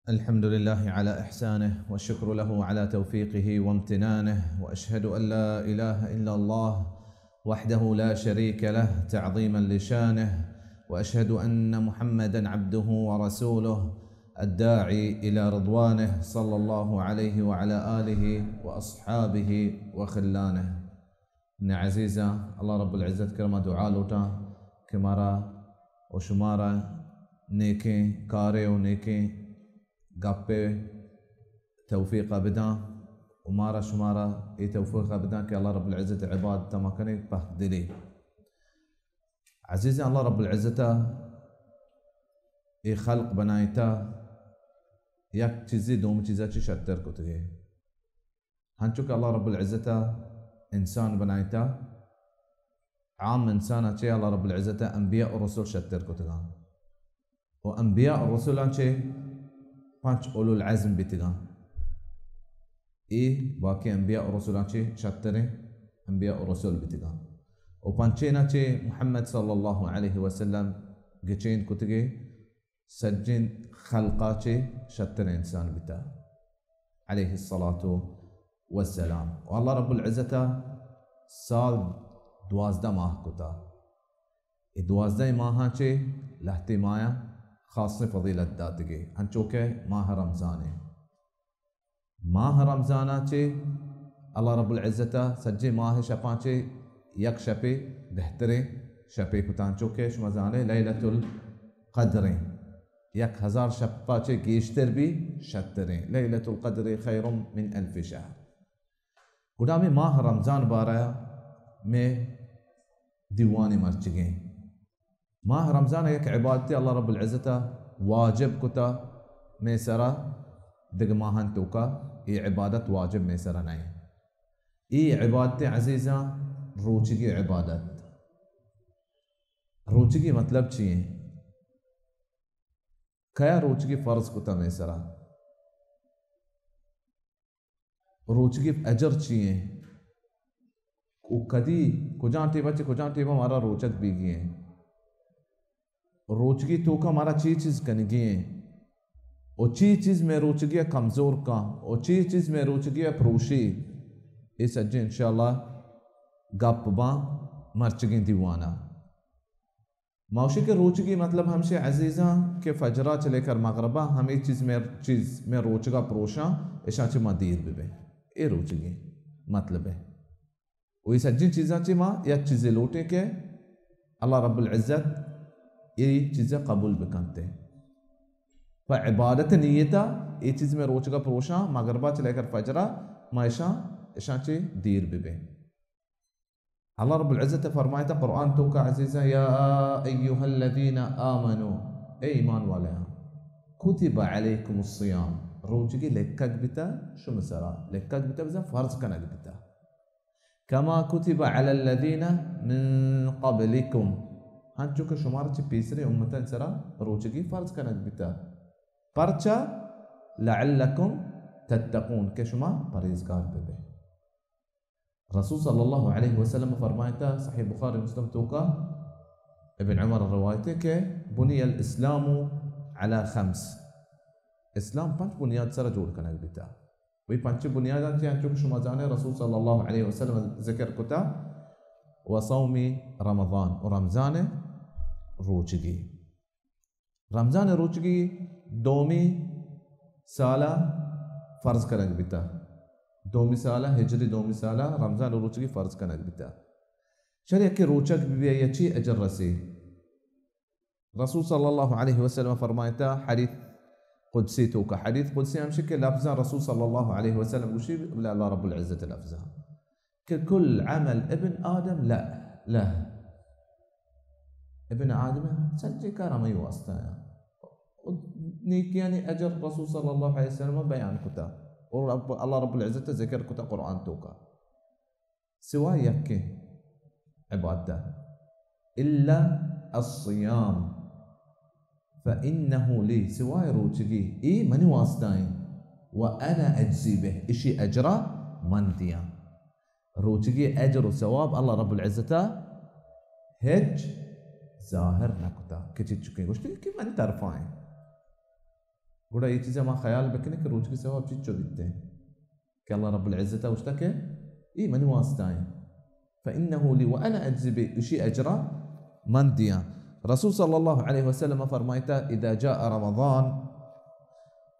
الحمد لله على إحسانه، والشكر له على توفيقه وامتنانه، وأشهد أن لا إله إلا الله وحده لا شريك له تعظيما لشانه، وأشهد أن محمدا عبده ورسوله الداعي إلى رضوانه، صلى الله عليه وعلى آله وأصحابه وخلانه. منی عزیزاں، اللہ رب العزت کرما دعا لوٹاں کہ مارا و شمارا نیکیں کارے و نیکیں گپے توفیقا بداں و مارا شمارا اے توفیقا بداں کہ اللہ رب العزت عبادتا ما کنیں پہ دلی۔ عزیزاں، اللہ رب العزتا اے خلق بنائیتا، یک چیزی دومی چیزا چی شتر کتگے۔ ہنچو کہ اللہ رب العزت ء انسان بنائیتا، عام انسان ء چہ اللہ رب العزت ء انبیاء و رسل شتر کتگاں۔ و انبیاء و رسلاں چہ پنچ اولو العزم بیتگاں۔ اے باقی انبیاء و رسلاں چہ شتریں انبیاء و رسل بیتگاں۔ و پنچینا چہ محمد صلی اللہ علیہ وسلم گچین کتگے۔ سجین خلقا چہ شتر انسان بیتا، علیہ الصلاة والسلام۔ و اللہ رب العزت ء سال دوازدہ ماہ کتا۔ اے دوازدہ ماہاں چہ لہتے مایا خاصیں فضیلت داتگے، انچو کہ ماہ رمضان ء۔ ماہ رمضان ء چہ اللہ رب العزت ء سجیں ماہ شپاں چہ یک شپے بہتریں شپے کتاں، چو کہ شما زانے لیلۃ القدر ایں، یک ہزار شپ ء چہ گیشتر بی شتریں۔ لیلۃ القدر خیر من الف شہر۔ گڑا ہمے ماہ رمضان بارہ میں دیوانے مرچگیں۔ ماہ رمضان ء یک عبادتے اللہ رب العزت ء واجب کتا مئے سرا، دگہ ماہان توکا اے عبادت واجب مئے سرا نئیں۔ اے عبادت عزیزاں، روچگی عبادت۔ روچگی مطلب چی ایں؟ کیا روچگی فرض کتا مئے سرا؟ روچگی اجر چی ایں؟ و کدی، کجان ٹیما چہ کجان ٹیما مارا روچگ بیگی ایں؟ روچگی توکا مارا چی چیز کنگی ایں؟ و چی چیز میں روچگی کمزور کاں؟ و چی چیز میں روچگی پروشی؟ اے سجے انشاءاللہ گپ باں مرچگیں دیوانا۔ ما گوشی کہ روچگی مطلب ہمشی عزیزاں کہ فجرا چہ لے کر مغربا ہمے چیز میں، چیز میں روچگا پروشاں، اشاں چہ ما دیر ببیں۔ اے روچگی مطلب ہے۔ و اے سجیں چیزاں چہ ما یک چیزے لوٹیں کہ اللہ رب العزت اے چیزا قبول بکنتے۔ پہ عبادت نیتا اے چیز میں روچگا پروشاں، مغربا چہ لے کر فجرا ما اشاں، اشاں چہ دیر ببیں۔ اللہ رب العزت فرمائتا قرآن توکا عزیزاں، یا ایھا الذین آمنوا، اے ایمان والے ہاں، کتب علیکم الصیام، روچگی لکگ بیتا شما سرا، لکگ بیتا بزاں فرض کنگ بیتا، کما کتب علی الذین من قبلکم، ہنچو کہ شمارا چہ پیسریں امتان سرا روچگی فرض کنگ بیتا، پرچا؟ لعلکم تتقون، کہ شما پرہیزگار ببے۔ رسول صلی اللہ علیہ وسلم فرمائتا صحیح بخاری مسلم توکا، ابن عمر روایت ہے کہ بنی الاسلام علی خمس، اسلام پنچ بنیاد سر جوڑ کنگ بیتا۔ وہی پنچ بنیاداں چہ انچو کہ شما زانے رسول صلی اللہ علیہ وسلم ذکر کتا، و صوم رمضان، و رمضان روچگی۔ رمضان روچگی دومی سالا فرض کنگ بیتا۔ دومی سالا، ہجری دومی سالا رمضان روچگی فرض کنگ بیتا۔ شر یکے روچگ ببی یا چی اجر رسی؟ رسول صلی اللہ علیہ وسلم فرمائتا حدیث قدسی توکا، حدیث قدسی ہمشی کہ لفظاں رسول صلی اللہ علیہ وسلم گوشی، بلے اللہ رب العزت لفظاں کہ کل عمل ابن آدم لہ، لہ۔ ابن آدم سجے کار ہمائی واسطہ ہیں۔ نیکیانی اجر رسول صلی اللہ علیہ وسلم بیان کتا اور رب، اللہ رب العزت ذکر کتا قرآن توکا۔ سوائے یکے عبادت، الا الصیام فانہ لی، سوائے روچگی، اے منی واسطہ ہیں، وانا اجزی بہ، اشی اجرا من دیاں۔ روچگی اجر و ثواب اللہ رب العزت ہچ ظاہر نہ کتا کہ چی چکے گوشتے کہ من طرفا ہیں۔ گڑا اے چیزا ما خیال بکنیں کہ روچگی ثواب چیچو بیتے کہ اللہ رب العزت ء گوشتا کہ اے منی واسطہ ایں، فإنه لي وأنا أجزي به، اشی اجرا من دیاں۔ رسول صلی اللہ علیہ وسلم فرمائتا، إذا جاء رمضان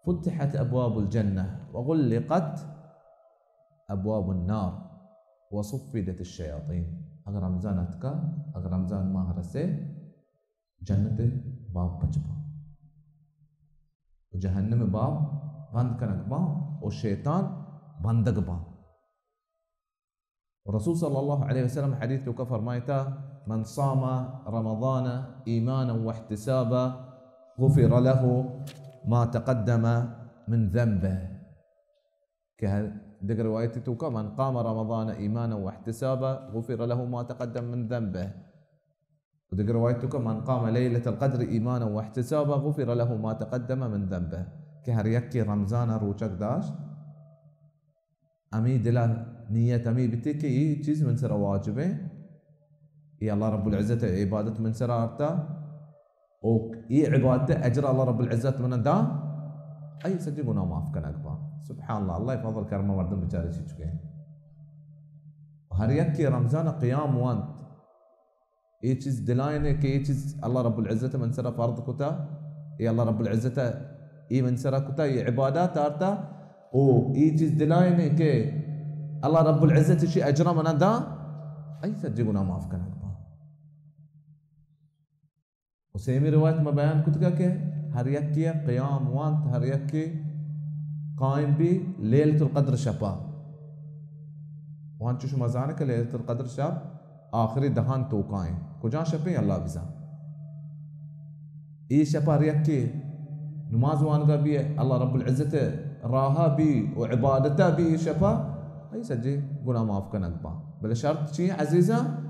فتحت أبواب الجنة وغلقت أبواب النار وصفدت الشياطين۔ اگر رمضان اتکا، اگر رمضان ماہ رسے، جنت ء باب پچ باں، و جہنم ء باب بند کنگ باں، و شیطان بندگ باں۔ و رسول صلی اللہ علیہ وسلم حدیث توکا فرمائتا، من صام رمضان ایمانا واحتسابا غفر له ما تقدم من ذنبه۔ کہ ہر دگہ روایتی توکا، من قام رمضان ایمانا واحتسابا غفر له ما تقدم من ذنبه۔ و دگہ روایت توکا، من قام لیلة القدر ایمانا واحتسابا غفر له ما تقدم من ذنبه، کہ ہر یکے رمضان ء روچگ داشت، ہمے دل ء نیت ہمے بیتے کہ اے چیز من سرا واجب ایں، اے اللہ رب العزت ء عبادت من سرا آرتا، او اے عبادت ء اجر اللہ رب العزت من دا، اے سجے گناہ معاف کنگ با۔ سبحان اللہ، اللہ فضل کرم مردم بیچارے چی چکے۔ ہر یکے رمضان ء قیام وانت، اے چیز دلائنے کہ اے چیز اللہ رب العزت من سرا فرض کتا، اے اللہ رب العزت اے من سرا کتا، اے عبادات آرتا، او اے چیز دلائنے کہ اللہ رب العزت اشی اجرا منا دا، اے سجے گناہ معاف کنگ با۔ و سیمی روایت ما بیان کتگا کہ ہر یکے قیام وانت، ہر یکے قائم بی لیلۃ القدر شپا۔ وانچو شما زانے کہ لیلۃ القدر شپ آخری دہان توکائیں۔ کجا شپیں اللہ بزان۔ اے شپ ہر یکے نماز وانگا بی، اللہ رب العزت راہا بی و عبادتا بی اے شپا، اے سجے گناہ معاف کنگ باں۔ بلے شرط چی عزیزاں؟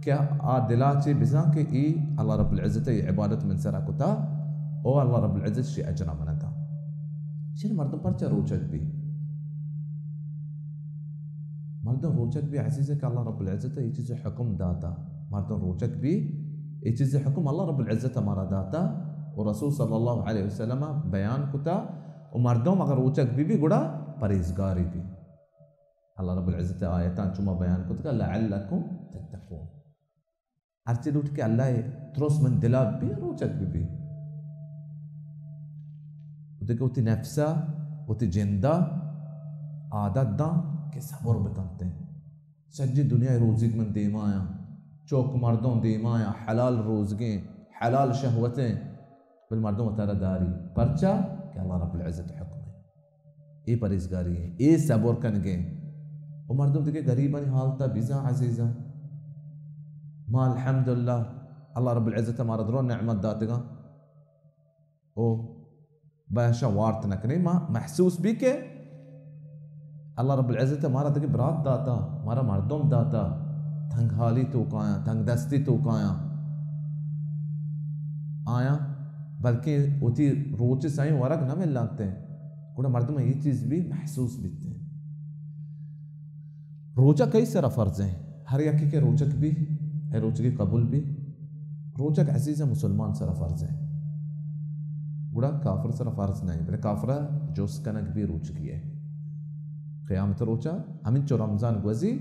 کہ آ دلا چے بزاں کہ اے اللہ رب العزت ء عبادت من سرا کتا، او اللہ رب العزت شی اجرا من دا۔ شر مردم پرچا روچگ بی؟ مردم روچگ بی عزیز کہ اللہ رب العزت ء اے چیز حکم داتا۔ مردم روچگ بی، اے چیز حکم اللہ رب العزت مارا داتا و رسول صلی اللہ علیہ وسلم بیان کتا۔ و مردم اگر روچگ بی بی گڑا پرہیزگاری بی۔ اللہ رب العزت آیتاں چما بیان کتگ، لعلکم تتقون۔ ہرچی لوٹ کہ اللہ ء ترس من دلا بی، روچگ بی بی۔ و دگہ وتی نفسا، وتی جندا عادت داں کہ صبر بکنتیں۔ سجی دنیا روزیگ من دیمایاں، چوک مردم دیمایاں، حلال روزگیں، حلال شہوتیں۔ بل مردم وتارا داری۔ پرچا؟ کہ اللہ رب العزت حکم ہے۔ اے پرہیزگاری ہے، اے صبر کنگے۔ و مردم دیگہ غریبانی حالتا بزاں عزیزاں۔ ما الحمدللہ اللہ رب العزت مارا درو نعمت داتگاں۔ او بہشا وارت نہ کنیں، ما محسوس بی کہ اللہ رب العزت مارا دگہ برات داتا، مارا مردم داتا، تنگ حالی توکایاں، تنگ دستی توکایاں آیاں، بلکہ وتی روچ سائیں ورگ نہ ملانتے، گڑا مردم یہ چیز بھی محسوس بیتے۔ روچہ کئی سرا فرض ہیں؟ ہر یکے کہ روچک بی، اے روچگی قبول بی، روچگ عزیز مسلمان سرا فرض ہے، گڑا کافر سرا فرض نہیں، بلے کافرا جست کنگ بی روچگی ہے۔ قیامت روچا ہمینچو رمضان گوزی،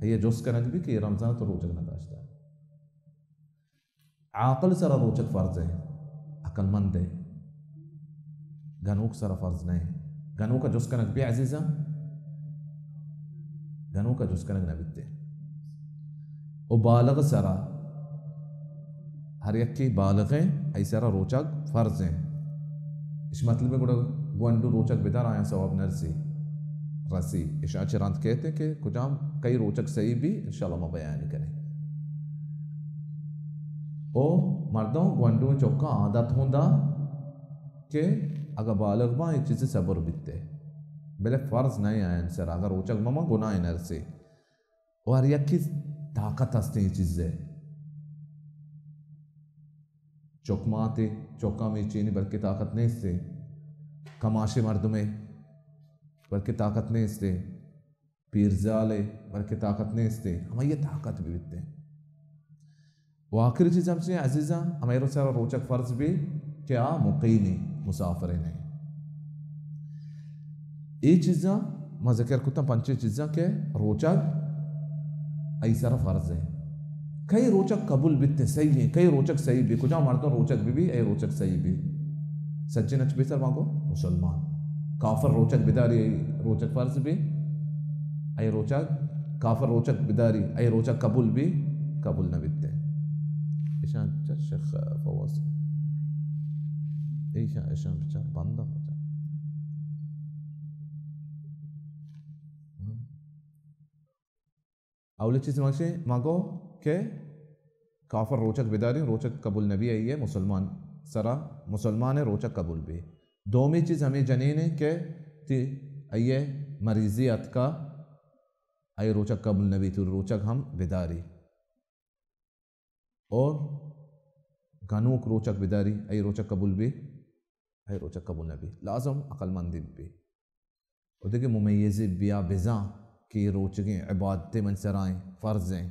یہ جست کنگ بی کہ یہ رمضان تو روچگ نہ داشتا۔ عاقل سرا روچگ فرض ہے، عقل مند ہے۔ گنوک سرا فرض نہیں۔ گنوک جست کنگ بی عزیزاں، گنوک جست کنگ نہ بیتے۔ و بالغ سرا، ہر یکی بالغ ہیں، ای سرا روچگ فرض ہیں۔ اش مطلب ہے گڑا گونڈو روچگ بدار آیاں ثواب نرسی۔ رسی۔ اشاں چہ رند کہتے کہ کجام کئی روچگ صحیح بی، انشاءاللہ ما بیانی کنیں۔ او مردم گونڈو چکا عادت ہوں دا کہ اگہ بالغ باں، یہ چیز صبر بیتے۔ بلے فرض نہیں آیان سر، اگر روچگ مما گناہ نرسی۔ و ہر یکی طاقت ہستیں یہ چیز ہے۔ چک ماتے، چکا میں چینی بلکہ طاقت نہیں سے۔ کماشے مردمے بلکہ طاقت نہیں سے۔ پیرزالے بلکہ طاقت نیستے، ہمائی طاقت بی بیتے۔ و آخری چیز ہمشی عزیزاں، ہمائی رو سر روچک فرض بی، کہ آ مقیمی مسافرے نہ۔ اے چیزاں ما ذکر کتاں، پنچیں چیزاں کہ روچگ ای سر فرض ہے۔ کئی روچگ قبول بیت صحیح ہیں، کئی روچگ صحیح بی، کجا مردم روچگ بی بی، اے روچگ صحیح بی۔ سجن اچ پیسر مانگو مسلمان۔ کافر روچگ بداری، اے روچگ فرض بی، اے روچگ، کافر روچگ بداری، اے روچگ قبول بی، قبول نہ بیتے۔ ایشان چہ شیخ فواز۔ ایشان، ایشان بچار بندہ بچار۔ اولی چیز ما گوشیں، ما گو کہ کافر روچگ بداری، روچگ قبول نبی، آئی مسلمان سرا، مسلمان روچگ قبول بی۔ دومی چیز ہمیں جنین ہے کہ تی آئی مریضی اتکا، آئی روچگ قبول نبی، تو روچگ ہم بداری۔ اور گنوک روچگ بداری، آئی روچگ قبول بی، آئی روچگ قبول نبی۔ لازم عقل مندی بی۔ و دگہ ممیزی بیا بزاں کہ اے روچگیں عبادتے من سرائیں، فرضیں،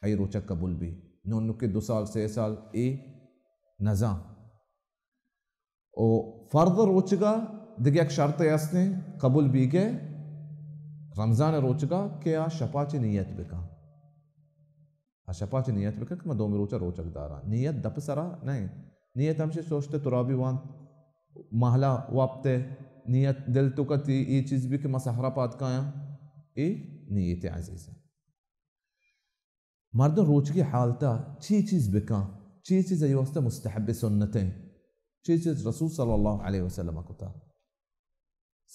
آئی روچگ قبول بی۔ نون نکے دو سال، سے سال اے نزاں۔ و فرض روچگا دگہ یک شرطے ہستیں قبول بیگے، رمضان روچگا کہ آ شپا چہ نیت بکن۔ آ شپا چہ نیت بکن کہ من دومی روچا روچگ داراں۔ نیت دپ سرا نہ۔ نیت ہمشی سوچتے ترابی وانت، محلہ وپتے، نیت دل تو کتی اے چیز بی کہ من سحرا پاد کایاں۔ اے نیت عزیز ہے۔ مردم روچگی حالتا چی چیز بکن، چی چیز ای واسطہ مستحب سنتیں، چی چیز رسول صلی اللہ علیہ وسلم کتا۔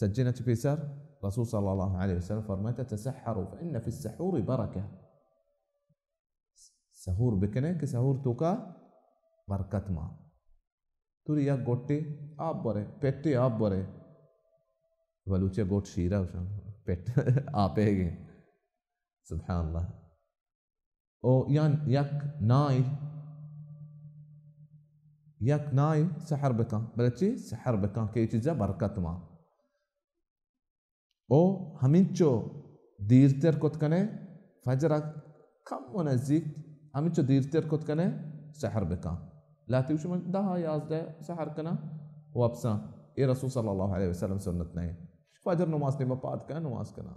سجن چہ پیسر رسول صلی اللہ علیہ وسلم فرمائتا، تسحروا فإن في السحور برکہ۔ سحور بکنے کہ سحور توکا برکت ما۔ توری یک گوٹے آپ برے، پٹے آپ برے۔ بلوچی گوٹ شیرہ گوشن، پٹ آپے گے۔ سبحان اللہ۔ او یان یک نائی، یک نائی سحر بکن، بلے چی سحر بکن کہ اے چیزا برکت ما۔ او ہمینچو دیرتر کت کنے، فجر کم و نزیک، ہمینچو دیرتر کت کنے سحر بکن۔ لاتی گوشی من دہ یازدہ سحر کنا وپساں، اے رسول صلی اللہ علیہ وسلم سنت نہیں۔ فجر نماز نیمہ پاد کن نماز کنا۔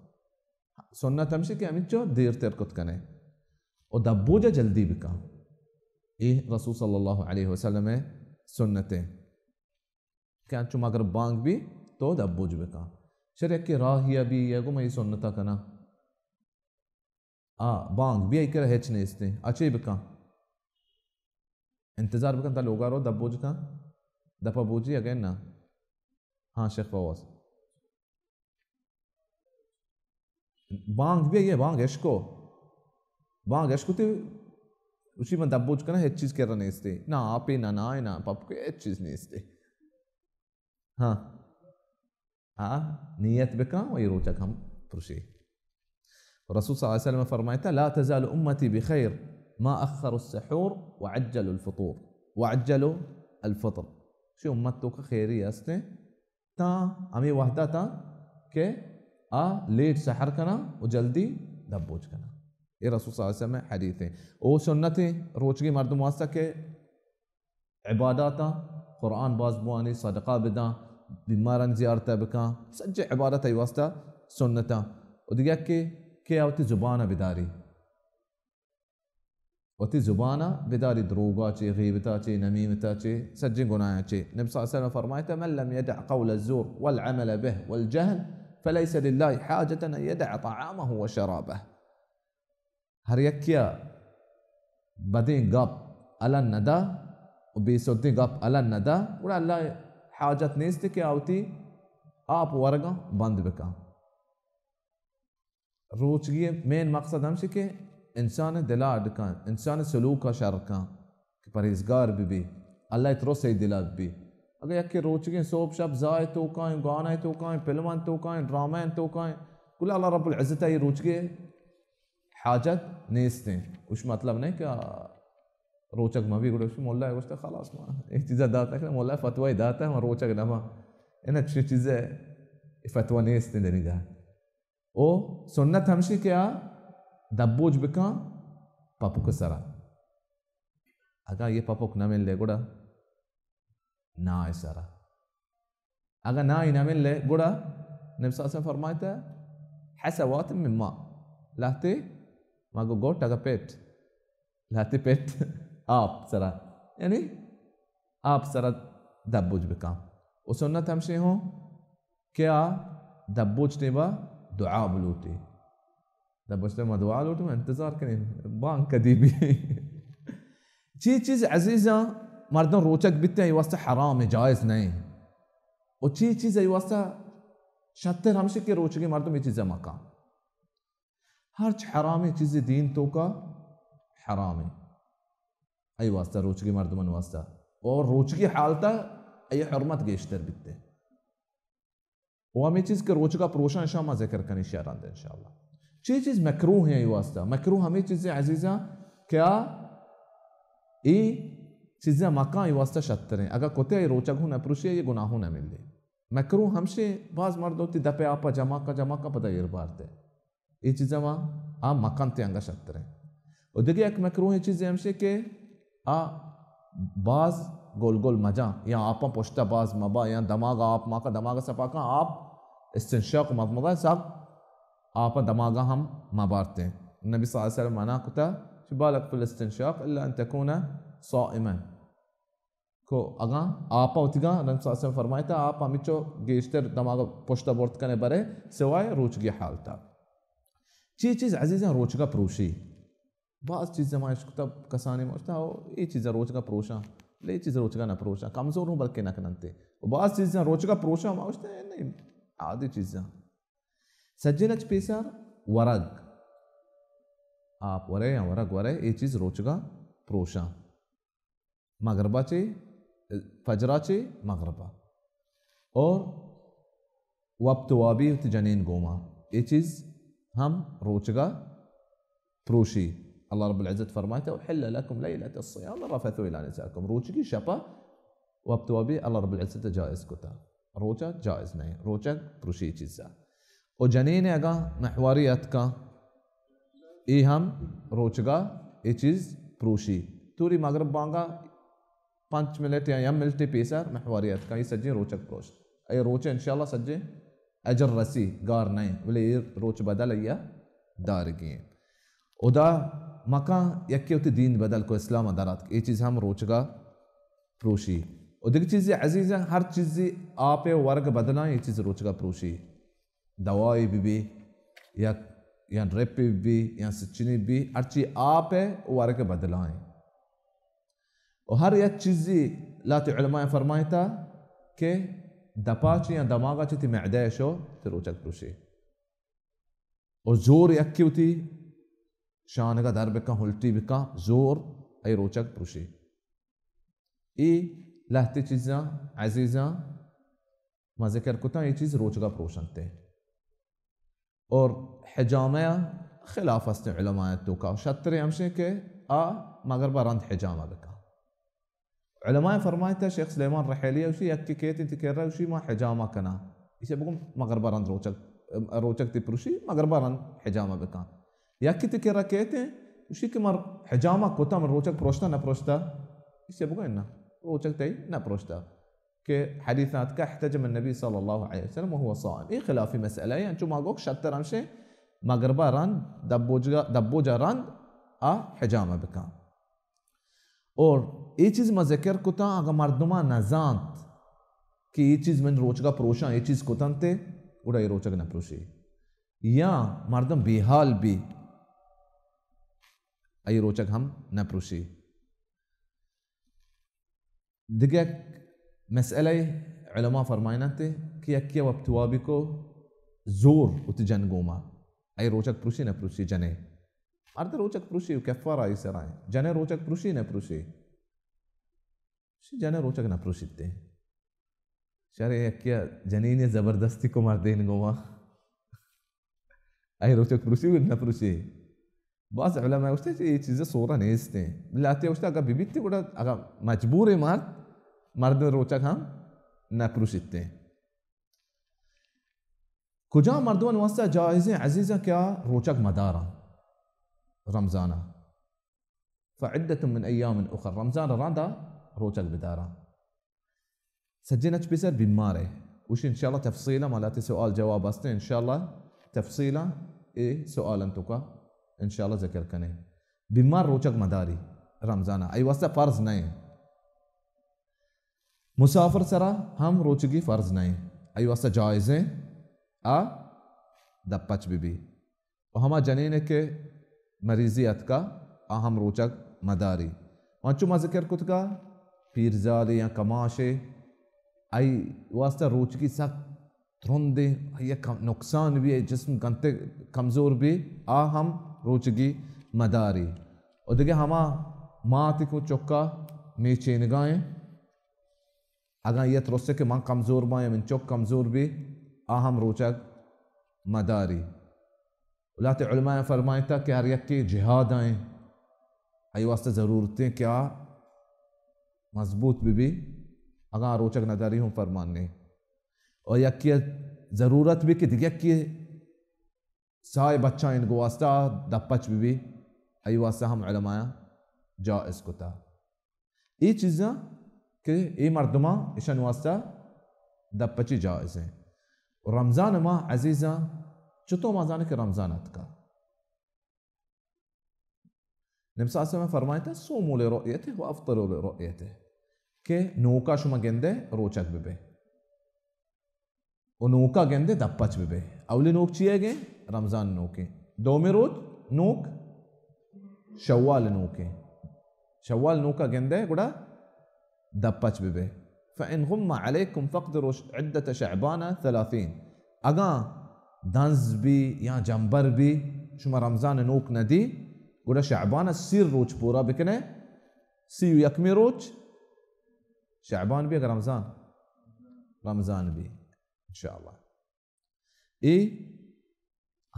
سنت ہمشی کہ ہمینچو دیرتر کت کنے و دبوجا جلدی بکن۔ اے رسول صلی اللہ علیہ وسلم سنت ہے کہ انچو مغرب بانگ بی تو دبوج بکن۔ شر یکی راہی بی یا گو من اے سنتا کنا۔ آ بانگ بی ای کرا ہچ نیستیں۔ آ چے بکن؟ انتظار بکن تا لوگا رو دبوج کن۔ دپا بوجی اگین نا۔ ہاں شیخ فواز۔ بانگ بی، اے بانگ اشکو۔ بانگ اشکو تے اسی من دبوج کنا ہچ چیز کرا نیستے۔ نہ آپے، نہ نائے، نہ پپکے، ہچ چیز نیستے۔ ہاں۔ ہاں، نیت بکن و اے روچگ ہم پرشی۔ رسول صلی اللہ علیہ وسلم فرمائتا، لا تزال امتی بخیر ما اخر السحور وعجل الفطور، وعجل الفطر۔ شی امت توکا خیری ہستیں، تاں ہمے وہدا تاں کہ آ لیٹ سحر کناں و جلدی دبوج کناں۔ اے رسول صلی اللہ علیہ وسلم حدیث ہیں۔ او سنت ہیں روچگی مردم واسطہ کہ عباداتاں، قرآن باز بوانی، صدقہ بداں، بیماران زیارت بکاں، سجے عبادت ای واسطہ سنتاں۔ و دیگہ کہ، کہ آ وتی زبان بداری۔ وتی زبانا بداری، دروگا چے، غیبتا چے، نمیمتا چے، سجیں گناہاں چے۔ نبی صلی اللہ علیہ وسلم فرمائتا، من لم يدع قول الزور والعمل به والجهل فليس لله حاجة أن يدع طعامه وشرابه۔ ہر یکیا بدیں گپ الان ندا و بے سدیں گپ الان ندا، گڑا اللہ حاجت نیست کہ آ وتی آپ ورگاں بند بکن۔ روچگی مین مقصد ہمشی کہ انسان دلا اڈ کن، انسان سلوک شر کن، کہ پرہیزگار بہ بی، اللہ ترس ای دلا بہ بی۔ اگہ یکے روچگیں صبح شپ زاہ توکائیں، گانا توکائیں، فلمان توکائیں، ڈرامہ توکائیں، گڑا اللہ رب العزت ای روچگی حاجت نیستیں۔ اش مطلب نہیں کہ روچگ مہ بی، گڑا اش مولا گوشتا خلاص ما اے چیزا داتا کہ مولا فتوی داتا، ما روچگ نہ ما۔ انا چیز فتوی نیستیں دنیگا۔ او سنت ہمشی کہ آ دبوج بکاں پپک سرا۔ اگاں یہ پپک نہ ملے گڑا نائے سرا۔ اگاں نائے نہ ملے، گڑا نبی صلی اللہ علیہ وسلم فرمائتا، حسوات من ماء، لہتے، ما گو گوٹ اگا پیٹ، لہتے پیٹ آپ سرا، یعنی آپ سرا دبوج بکاں۔ و سنت ہمشی ہوں کہ آ دبوج ٹیما دعا بلوٹی۔ دبوج ٹیما دعا لوٹی، ما انتظار کنیں بانگ کدی بی۔ چی چیز عزیزاں مردم روچگ بیتے، ای واسطہ حرام، جائز نہیں۔ و چی چیز ای واسطہ شتر ہمشی کہ روچگی مردم ای چیزا مکاں۔ ہرچ حرامیں چیزے دین توکا حرامیں، ای واسطہ روچگی مردمن واسطہ، اور روچگی حالتا ای حرمت گیشتر بیتے۔ و ہمیں چیز کہ روچگا پروشاں، شاما ذکر کنی شرند انشاءاللہ۔ چی چیز مکروہ ہیں ای واسطہ؟ مکروہ ہمیں چیزیں عزیزاں کہ آ ای چیزیں مکان ای واسطہ شتریں۔ اگا کتے ای روچگ ہوں نہ پروشی، یہ گناہ ہوں نہ ملی۔ مکروہ ہمشی باز مردم تی دپے آپا جمع کا، جمع کا پدا ایر بارتے۔ اے چیزاں ما آ مکن تے انگا شتریں۔ و دگہ یک مکروہیں چیزے ہمشی کہ آ باز گول گول مجاں، یا آپاں پشتا باز مبا، یا دماغ آپ ماکا، دماغ سپاکاں آپ استنشاق مضمضہ سک آپاں دماغا ہم مبارتیں۔ نبی صلی اللہ علیہ وسلم منع کتا کہ بالغ فی الاستنشاق الا ان تکون صائما۔ کو اگاں آپ وتیگاں، نبی صلی اللہ علیہ وسلم فرمائتا، آپ ہمچو گیشتر دماغ پشتا برت کنے برے، سوائے روچگی حالتا۔ چی چیز عزیزاں روچگا پروشی؟ باز چیز ما اشکتا کسانی ما اشتا، او اے چیز روچگا پروشاں، بلے اے چیز روچگا نہ پروشاں، کمزور ہوں بلکہ نہ کننتے۔ و باز چیز روچگا پروشاں ما اشتا، اے نہیں، عادی چیزاں۔ سجل اچ پیسر ورگ، آپ ورے یا ورگ ورے، اے چیز روچگا پروشاں۔ مغربا چے، فجرا چے مغربا۔ اور وپت وابی وتی جنین گوما۔ اے چیز ہم روچگا پروشی۔ اللہ رب العزت فرمائتا، احل لکم لیلۃ الصیام الرفث الی نسائکم۔ روچگی شپا وپت وابی اللہ رب العزت جائز کتا۔ روچا جائز نہیں، روچگ پروشی چیزا۔ و جنین اگاں مہواری اتکاں، اے ہم روچگا اے چیز پروشی۔ توری مغرب بانگا پنچ منٹ یا یک منٹ پیسر مہواری اتکاں، اے سجیں روچگ پروشت۔ اے روچ انشاءاللہ سجیں اجر رسی، گار نہیں، بلے اے روچ بدل ایا دارگی ہیں۔ ادا مکان یکی وتی دین بدل کو، اسلام در آتک، اے چیز ہم روچگا پروشی۔ و دگہ چیزی عزیزاں، ہر چیزی آپ ورگ بدلاں، اے چیز روچگا پروشی۔ دوائی بی بی، یا، یا ڈرپ بی بی، یا سچنی بی، ہرچی آپ ء ورگ بدلائیں۔ و ہر یک چیزی لہتے علماء فرمائتا کہ دپا چی یا دماغا چی تی معدہ شو تی روچگ پروشی۔ و زور یکی وتی شانگا در بکن، الٹی بکن، زور ای روچگ پروشی۔ ای لہتے چیزاں عزیزاں ما ذکر کتاں، اے چیز روچگا پروشنت۔ اور حجامہ خلاف است علماء توکا، شترے ہمشے کہ آ مغربا رند حجامہ بکا۔ علماء فرمائتا، شیخ سلیمان رحیلی اوشی، یکی کیت انت کرا اوشی ما حجامہ کنا، اسے بگو مغربا رند روچگ، روچگ تی پروشی، مغربا رند حجامہ بکا۔ یکی تی کرا کیت اوشی کہ مر حجامہ کتا، مر روچگ پروشتا نہ پروشتا، اسے بگو انا روچگ تئی نہ پروشتا۔ کہ حدیث آتکا احتجم النبی صلی اللہ علیہ وسلم وهو صائم۔ اے خلافی مسئلہ ہے، انچو ما گوک شتر ہمشے مغربا رند، دبوجگا، دبوجا رند آ حجامہ بکن۔ اور اے چیز ما ذکر کتا، اگر مردمان نزانت کہ اے چیز من روچگا پروشاں، اے چیز کتنتے، گڑا اے روچگ نہ پروشی۔ یا مردم بیحال بی، اے روچگ ہم نہ پروشی۔ دگہ یک مسئلہ علماء فرمائنتے کہ یکی وپت وابی کو زور اتی جن گوما، ای روچگ پروشی نہ پروشی جنے؟ مرد روچگ پروشی و کفارہ ای سرائیں، جنے روچگ پروشی نہ پروشی؟ شی جنے روچگ نہ پروشیتے۔ شرے یکی جنینی زبردستی کو مردین گوما۔ ای روچگ پروشی و نہ پروشی؟ بعض علماء گوشتے کہ اے چیز سورہ نیستیں۔ لہتے گوشتے اگر ببیتے گڑا اگر مجبور مرد، مرد روچگ ہم نہ پروشیتے۔ کجا مردمان واسطہ جائزیں عزیزاں کہ آ روچگ مداراں رمضانا؟ فعدة من ایام اخر، رمضان رندا روچگ بداراں۔ سجین اچ پیسر بیمار ہے۔ اوش انشاءاللہ تفصیلا مالاتی سوال جواب ہستے، انشاءاللہ تفصیلا اے سوال انتو کا انشاءاللہ ذکر کنے۔ بیمار روچگ مداری رمضان، ای واسطہ فرض نہیں۔ مسافر سرا ہم روچگی فرض نہیں، ای واسطہ جائز ہیں، آ دپچ بی بی۔ و ہما جنین کہ مریضی اتکا، آ ہم روچگ مداری۔ و انچو ما ذکر کتگا، پیرزالے یا کماشے، آئی واسطہ روچگی سک ترندیں، آئی کم-، نقصان بھی، آئی جسم گنتے کمزور بھی، آ ہم روچگی مداری۔ و دگہ ہما ماتی کو چکا میچینگائیں، اگاں یہ ترسے کہ من کمزور باں یا من چک کمزور بھی، آ ہم روچگ مداری۔ لہتے علماء فرمائیتا کہ ہر یکے جہاد آئیں، آئی واسطہ ضرورت ہیں کہ آ مضبوط بی بی، اگاں روچگ نداری ہم فرمان نہیں۔ اور یکی ضرورت بھی کہ دیگه یکی سائے بچائیں گو واسطہ دپچ بی بی، آئی واسطہ ہم علماء جائز کتا۔ اے چیزاں کہ اے مردماں اشان واسطہ دپچی جائز ہیں۔ و رمضان ماہ عزیزاں چطور ما زانے کہ رمضان اتکا؟ نبی صلی اللہ علیہ وسلم فرمائیتا، "صوموا لرؤيته وافطروا لرؤيته"، کہ نوکا شما گندے روچگ ببے و نوکا گندے دپچ ببے۔ اولی نوک چی ہے گے؟ رمضان نوکیں۔ دومی روچ نوک شوال نوکیں۔ شوال نوکا گندے گڑا دپچ ببے۔ فإن غم عليكم فاقدروا عدة شعبان ثلاثين۔ اگاں دنز بی یا جمبر بی، شما رمضان نوک ندی، گڑا شعبان سیر روچ پورا بکنے، سی و یکمی روچ شعبان بی، اگر رمضان، رمضان بی، انشاءاللہ۔ اے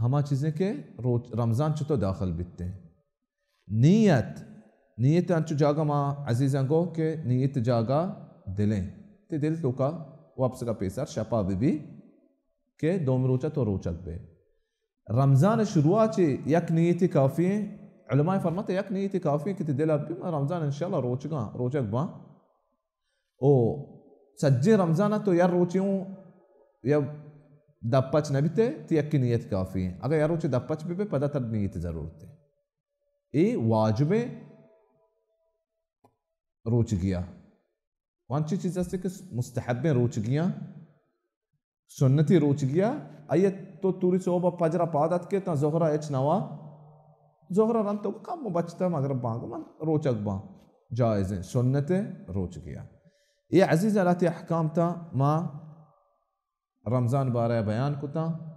ہما چیزیں کہ روچ، رمضان چطور داخل بیتے۔ نیت، نیت انچو جاگہ ما عزیزاں گو کہ نیت جاگہ دلیں۔ تے دل توکا وپسگا پیسر شپا بی بی کہ دومی روچا تو روچگ بے۔ رمضان شروع چی یک نیتی کافی ہیں۔ علماء فرماتے یک نیتی کافی ہیں کہ تی دل بی من رمضان انشاءاللہ روچگاں، روچگ باں۔ او سجیں رمضان تو یا روچی ہوں یا دپچ نبیتے، تی یکی نیت کافی ہیں۔ اگر یا روچی دپچ بی بے، پدا تر نیت ضرورت ہے۔ اے واجبیں روچگیا۔ وانچی چیز ہستے کہ مستحبیں روچگیاں، سنتی روچگیا، آئی تو توری صحبہ پجرا پاد اتکے تاں ظہرا اچ نوا، ظہرا رند تو کم بچتا مغرب بانگ من روچگ باں، جائزیں سنت روچگیا۔ اے عزیز لاتی احکام تا ما رمضان بارہ بیان کتا۔